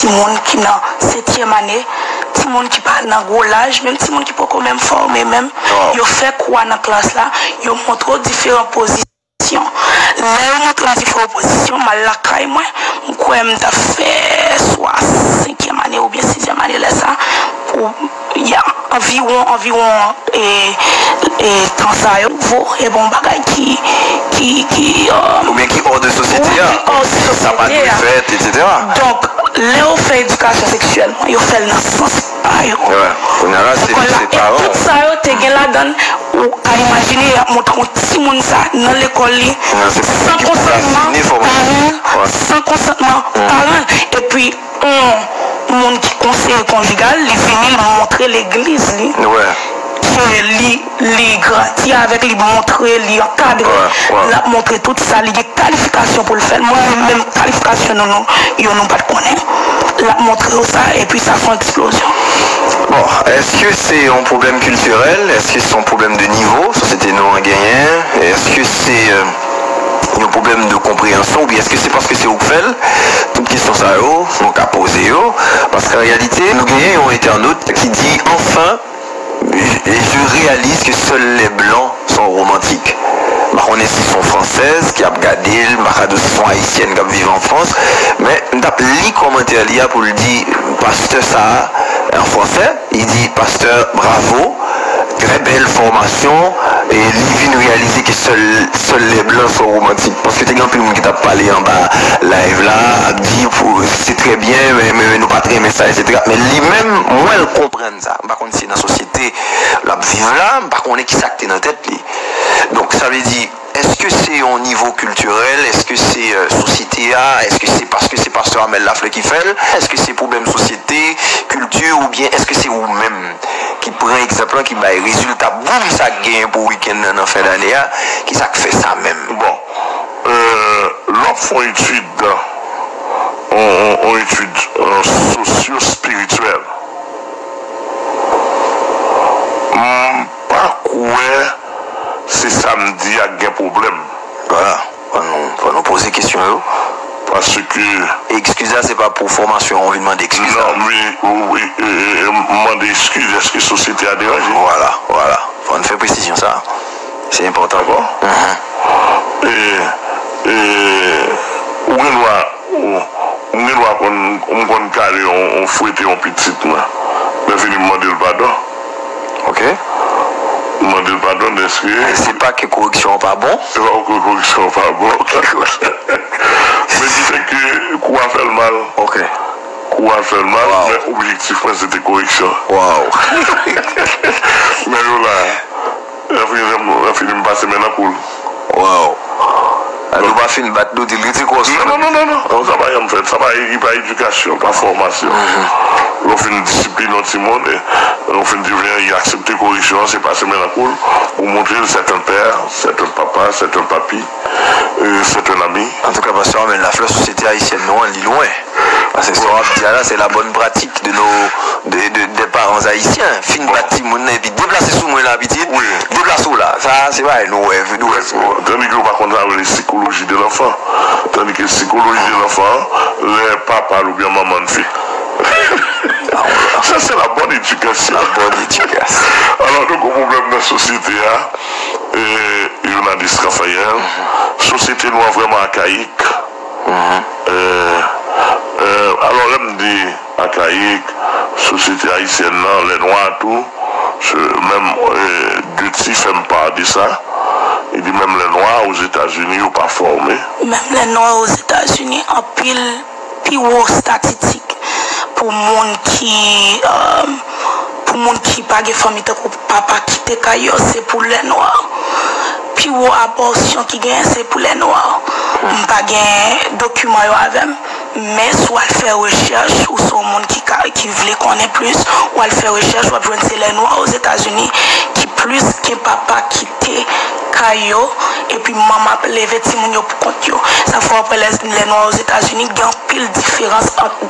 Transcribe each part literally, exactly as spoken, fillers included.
timoun ki nan setyèm ane, timoun ki pa nan gwo laj, menm timoun ki poko menm fòme menm, yo fè kou a nan klas la, yo montre w diferan pozisyon. Lè yo montre m diferan pozisyon, m al lakay mwen, m kwè m t ap fè swa senkyèm ane oubyen sizyèm ane lè sa, pou, ya, anviwon, anviwon e, e, tan sa yo, vo, e bon bagay ki, ki, ki, euh, Oubyen ki hors de sosyete a, ki hors de sa pa dwe sosyete a. Fèt, etsetera. Donk, lè yo fè edikasyon seksyèl, yo fè l nan sans pa yo. Kounye a la, se Lekòl la, se e paran. Tout sa yo te gen ladan l, ou ka imajine y ap montre yon timoun sa nan lekòl li, Non, se pou san ki pou konsantman rafine fòmasyon. paran, Ouais. San konsantman paran, epi yon moun ki konseye konjigal, li vini, li montre legliz li ke li, li grandi avèk, li montre, li ankadre, l ap montre tout sa, li gen kalifikasyon pou l fè l. Mwen menm, kalifikasyon nou, nou, yo nou pa t konnen. L ap montre yo sa, epi sa fè yon eksplozyon. Bon, èske se yon pwoblèm kiltirèl? Èske se yon pwoblèm de nivo sosyete nou an genyen? Èske se euh, yon pwoblèm de konpreyansyon oubyen èske se paske se ou k fè l? Tout kesyon sa yo, nou ka poze yo. Paske an reyalite, nou genyen yon entènot ki di, anfen, je, je réalise que seuls les blancs sont romantiques. M pa konnen si se yon fransèz ki ap gade l, m pa ka di w si se yon ayisyèn k ap viv an Frans, men m t ap li kòmantè li a pou l di pastè sa a, an fransè, li di pastè bravo, très belle formation, e li vin reyalize ke sèl sèl les blancs sont romantiques, paske te gen anpil moun ki t ap pale anba live la, ap di pou se trè byen, men, men, men nou pa t renmen sa, etsetera. Men li menm, mwen l konprann sa. M pa konn si nan sosyete l ap viv la, m pa konnen kisa k te nan tèt li. Donk, sa vle di, èske se yon nivo kiltirèl? Èske se euh, sosyete a? Èske se paske se pastè Amel Lafleur ki fè l? Èske se pwoblèm sosyete, kilti, oubyen èske se ou menm ki pran egzanp lan, ki bay rezilta boum sa k genyen pou wikenn nan, nan fen dane a? Kisa k fè sa menm? Bon, euh, lè w ap fè yon etid, yon, yon, yon etid euh, sosyo-espirityèl, m pa kwè se sa m di a k gen pwoblèm. Vwala. Fò nou, fò nou poze kesyon yo. Paske Eskiz la, se pa pou fòmasyon an, ou vin mande eskiz la. Non, wi, wi, e, e, e, m mande eskiz, èske sosyete a deranje? Vwala, vwala. Fò n fè presizyon sa. Se enpòtan. Dakò? E, e, ou gen dwa, ou, m gen dwa konn, m konn kale yon, yon fwete yon pitit mwen. Lè fini m mande l padon. Ok. M mande l padon dèske Se pa ke koreksyon an pa bon. Se pa ke koreksyon an pa bon. Men ki fè ke kou a fè l mal. Ok. Kou a fè l mal, Wow. Men objektif mwen se te koreksyon. Wow. Men yo la, lè fini, lè fini m pase men nan kou l. Wow. Lè w pa fin bat, nou di l rete kò w. Non, non, non, non, non. Sa pa janm fèt. Sa pa, e pa edikasyon, pa fòmasyon. Lè w fin disipline yon timoun, e, lè w fin di, vini, aksepte koreksyon an, se pase men nan kou l, ou montre l c'est un père, c'est un papa, c'est un papi, e, c'est un ami. Antouka, pastè Amel Lafleur, sosyete ayisyèn nou an, li lwen. Paske sa w ap di a la, se la bonne pratique de nos, de, de, des parents haïtiens. Fin bat timoun nan, epi deplase sou mwen la, pitit. Wi. Deplase w la. Sa, se bagay nou wè, nou wè. Tandis ke yo pa konn sa yo rele psychologie de l'enfant. Tandis que psychologie de l'enfant, lè papa l oubyen manman l fè. Ça, c'est la bonne éducation. La bonne éducation. Alors, nou gen pwoblèm nan sosyete a, e, jounalis Raphaël, sosyete nou an vrèman akayik. E, e, alò, lè m di akayik, sosyete ayisyèn nan, lè nwa tou, se, menm, e, Guti fè m pa de sa. Li di menm lè nwa Ozetazini, yo pa fòme. Menm lè nwa Ozetazini, anpil pi wo estatistik pou moun ki, euh, pou moun ki pa gen fanmi tankou papa kite kay yo, se pou lè nwa. Pi wo abòsyon ki genyen, se pou lè nwa. M pa gen dokiman yo avè m, men si w al fè rechèch, ou se yon moun ki ka, ki vle konnen plis, w al fè rechèch, w ap jwenn se lè nwa Ozetazini ki plis gen papa kite kay yo, epi manman ap leve timoun yo pou kont yo. Sa fè w ap wè lè, lè nwa Ozetazini gen anpil diferans ant,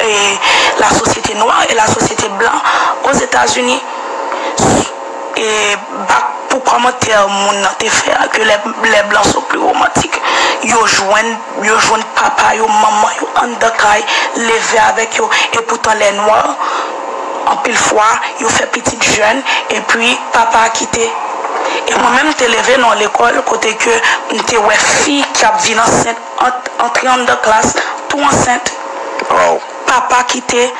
e, la sosyete nwa e la sosyete blan Ozetazini. E, bak pou kòmantè moun nan te fè a, ke les, les blancs sont plus romantiques. yo jwenn, yo jwenn papa yo, manman yo anndan kay, leve avèk yo. Epoutan, lè nwa, anpil fwa, yo fè pitit jèn, epi papa a kite. E mwen menm, m te leve nan yon lekòl kote ke m te wè fi ki ap vin ansent, ant-, antre anndan klas, tou ansent. Wow. Papa kite.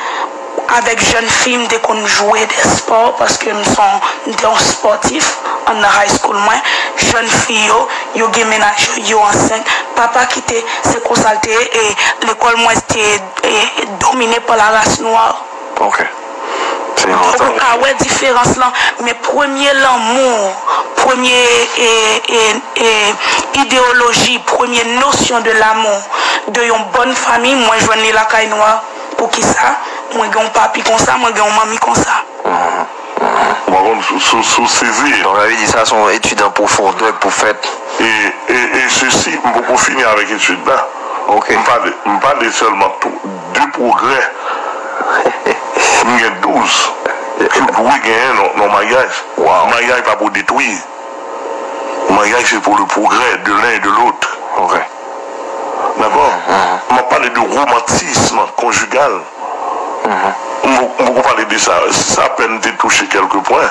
Avèk jèn fi, m te konn jwe de spò, paske m se yon, m te yon spòtif anndan high school mwen. Jèn fi yo, yo gen mennaj yo, yo ansent. Papa kite, se konsa l te ye, e lekòl mwen te, e, domine pa la ras nwa. Ok. Se Donk, ou ka wè diferans lan, men premye lanmou, premye, e, e, e, ideyoloji, premye nosyon de l'amour de yon bòn fanmi, mwen jwenn li lakay nwa. Poukisa mwen gen yon papi konsa, mwen gen yon manmi konsa? Mhm. Mhm. Ou pa konn sou, sou, sou sezi. Donk, sa vle di sa se yon etid an pwofondè k pou fèt. E, e, e sesi, m poko fini avèk etid la. Ok. M pale, m pale sèlman tou, de pwogrè. M gen douz. Ki dwe genyen nan, nan maryaj. Wow. Maryaj pa pou detwi. Maryaj, c'est pour le progrès de l'un et de l'autre. Ok. Dakò? Mhm. M ap pale de romantisme conjugal. Mhm. M, m poko pale de sa. Sa apèn te touche kèlke pwen.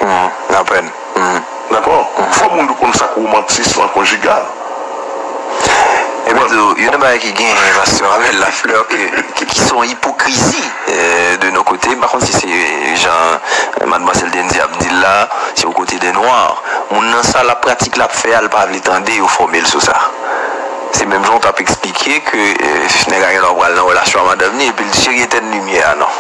Mhm. Apèn. Mhm. Dakò? Mhm. Fò moun yo konn sa k romantisme conjugal. Epi tou, youn nan bagay ki gen pastè Amel Lafleur, ki, ki, ki se yon ipokrizi, euh, de nou kote. M pa konn si se jan, euh, madmwazèl Dendy ap di l la, se yon kote de nwa. Moun nan sa l ap pratik, l ap fè a, l pa vle tande yo fòme l sou sa. Se menm jan w t ap eksplike ke, euh, nèg la gen dwa pral nan relasyon a madanm li, epi l cheri etenn limyè a, non.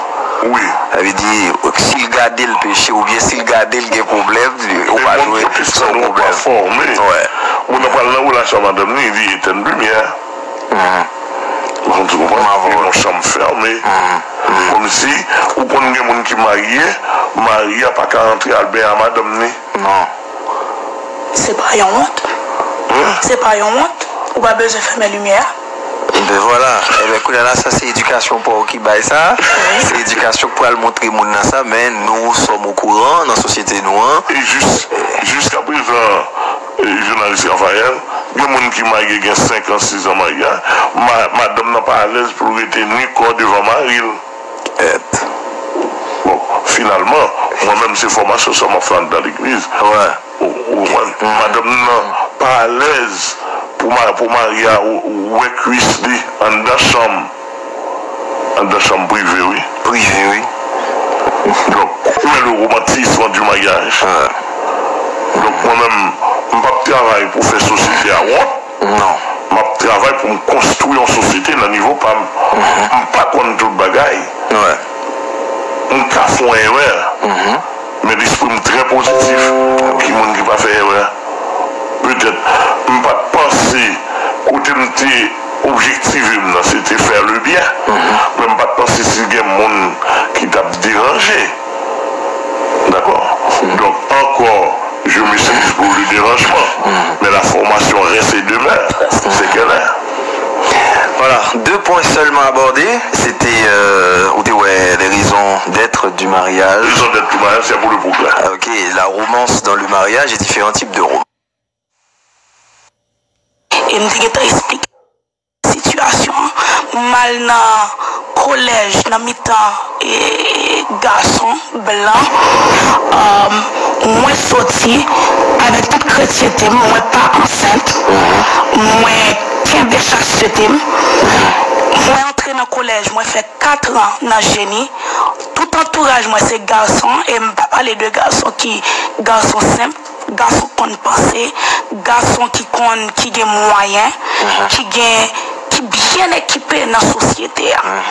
Wi. Sa vle di, si l gade l peche, oubyen si l gade l gen pwoblèm, ou pa dwe se yon pwoblèm. Wè. Moun nan pral nan relasyon a madanm li, li etenn limyè a. Mhm. Ou konprann? Nan chanm fèmen. Mhm. Mhm. Kòmsi, ou konn gen moun ki marye, mari a pa ka antre al benyen a madanm li. Non. Se pa yon wont. Hmm? Se pa yon wont. Ou pa bezwen fèmen limyè a. Ben vwala. Ebyen, kounye a la, sa se edikasyon pa w ki bay sa. Wi. Se edikasyon k pral montre moun nan sa, men nou sòm okouran nan sosyete nou an. E jis, jiskaprezan, e, jounalis Raphaël, gen moun ki marye gen senk an, sis an maryaj, ma-, madanm nan pa alèz pou l rete ni kò devan mari l. Èt. Bon, finalman, mwen menm, se fòmasyon sa m ap fè anndan legliz. Wè. Ou, ou konprann? Madanm nan pa alèz pou ma-, pou mari a w-, wè kwis li anndan chanm. Anndan chanm prive, wi. Prive, wi. Donk, où est le romantisme du mariage? Wè. Donk, mwen menm, m p ap travay pou fè sosyete a wont. Non. M ap travay pou m konstwi yon sosyete nan nivo pa m. Mhm. M pa konn tout bagay. Wè. M ka fè yon erè. Mhm. Men lespri m trè pozitif. Gen moun ki pa fè erè. Petèt, m pa t panse kote m te objektive m nan, se te fè le byen. Mhm. Men m pa t panse si gen moun ki t ap deranje. Dakò? Mhm. Donk, ankò, je m'excuse pour le dérangement, mhm, mais la formation reste et demeure ce qu'elle est. Voilà, deux points seulement abordés. C'était, euh, ou te wè, les raisons d'être du mariage. Raison d'être du mariage, c'est pour le progrès. Ah, ok, la romance dans le mariage et différents types de romance. E m te gentan eksplike sitiyasyon an, m al nan kolèj nan mitan, e, gason blan. Um, mwen soti avèk tout kretyente m, mwen pa ansent. Mwen kenbe chastete m. Mwen antre nan kolèj, mwen fè kat an nan jeni. Tout antouraj mwen se gason, e m pa pale de gason ki gason senp. Gason konn panse, gason ki konn, ki gen mwayen, mhm, ki gen, ki byen ekipe nan sosyete a, mhm,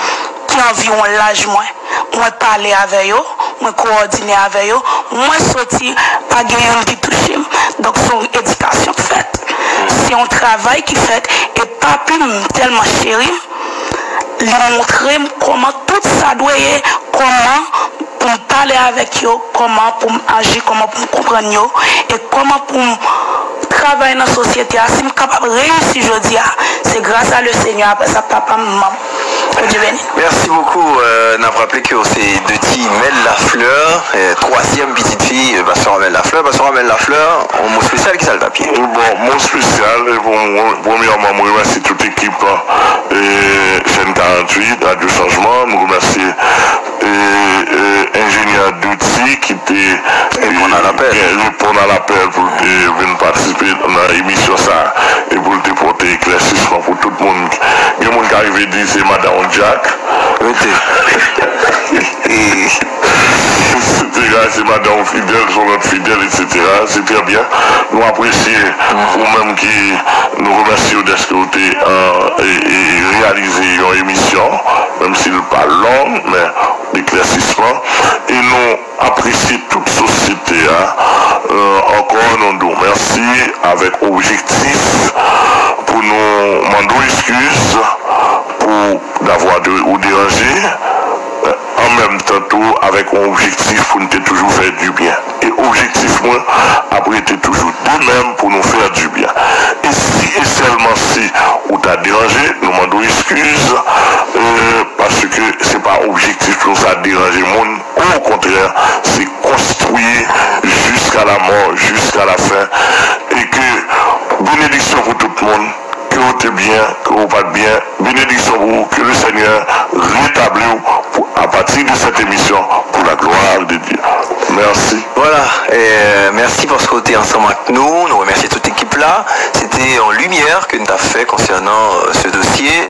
ki anviwon laj mwen. Mwen pale avè yo, mwen kowòdine avè yo, mwen soti, pa gen youn ki touche m. Donk, se yon edikasyon k fèt. Mhm. Se yon travay ki fèt, e papi m tèlman cheri m, li montre m kòman tout sa dwe ye, kòman pou m pale avèk yo, kòman pou m aji, kòman pou m konprann yo, e kòman pou m travay nan sosyete a. Si m kapab reyisi jodi a, se gras a le Senyè, apre sa, papa m, manman m. Bondye beni. Mèsi bokou. Euh, n ap raple ke w se Deuthy Mel Lafleur, euh, twazyèm pitit fi, euh, pastè Amel Lafleur. Pastè Amel Lafleur, yon mo espesyal, ki sa l t ap ye? Bon, mo espesyal, e bon, premyèman, mwen remèsye tout ekip, euh, Chaîne quarante-huit, Radio Changement. Mwen remèsye, euh, euh, enjenyè Deuthy ki te, euh, reponn a lapèl pou l te vin patisipe nan emisyon sa a e pou l te pote eklèsisman pou tout moun. Gen moun k arive di se madanm Jack. Rete. Etsetera, se madanm Fidel, se yon lòt Fidel, etsetera. Se trè byen. Nou apresye ou menm ki, nou remèsye w dèske w te, euh, e, e, reyalize yon emisyon, menm si l pa long, men eklèsisman. E nou apresye tout sosyete a. Euh, ankò, nou di w mèsi avèk objektif pou nou mande w eskiz pou davwa de, ou deranje, euh, an menm tan tou avèk yon objektif pou nou te toujou fè dibyen. E objektif mwen ap rete toujou de menm pou nou fè dibyen. E si e sèlman si ou ta deranje, nou mande w eskiz, euh, paske se pa objektif nou sa deranje moun. Okontrè, se konstwi jusqu'à la mort, jusqu'à la fin. E ke benediksyon pou tout moun, ke w te byen, ke w pa t byen, benediksyon pou ou, ke le Senyè retabli w pou, à partir de cette émission, pour la gloire de Dieu. Mèsi. Vwala, euh, mèsi paske w te ansanm ak nou. Nou remèsye tout ekip la. Se te yon limyè ke n t ap fè konsènan, euh, se dosye.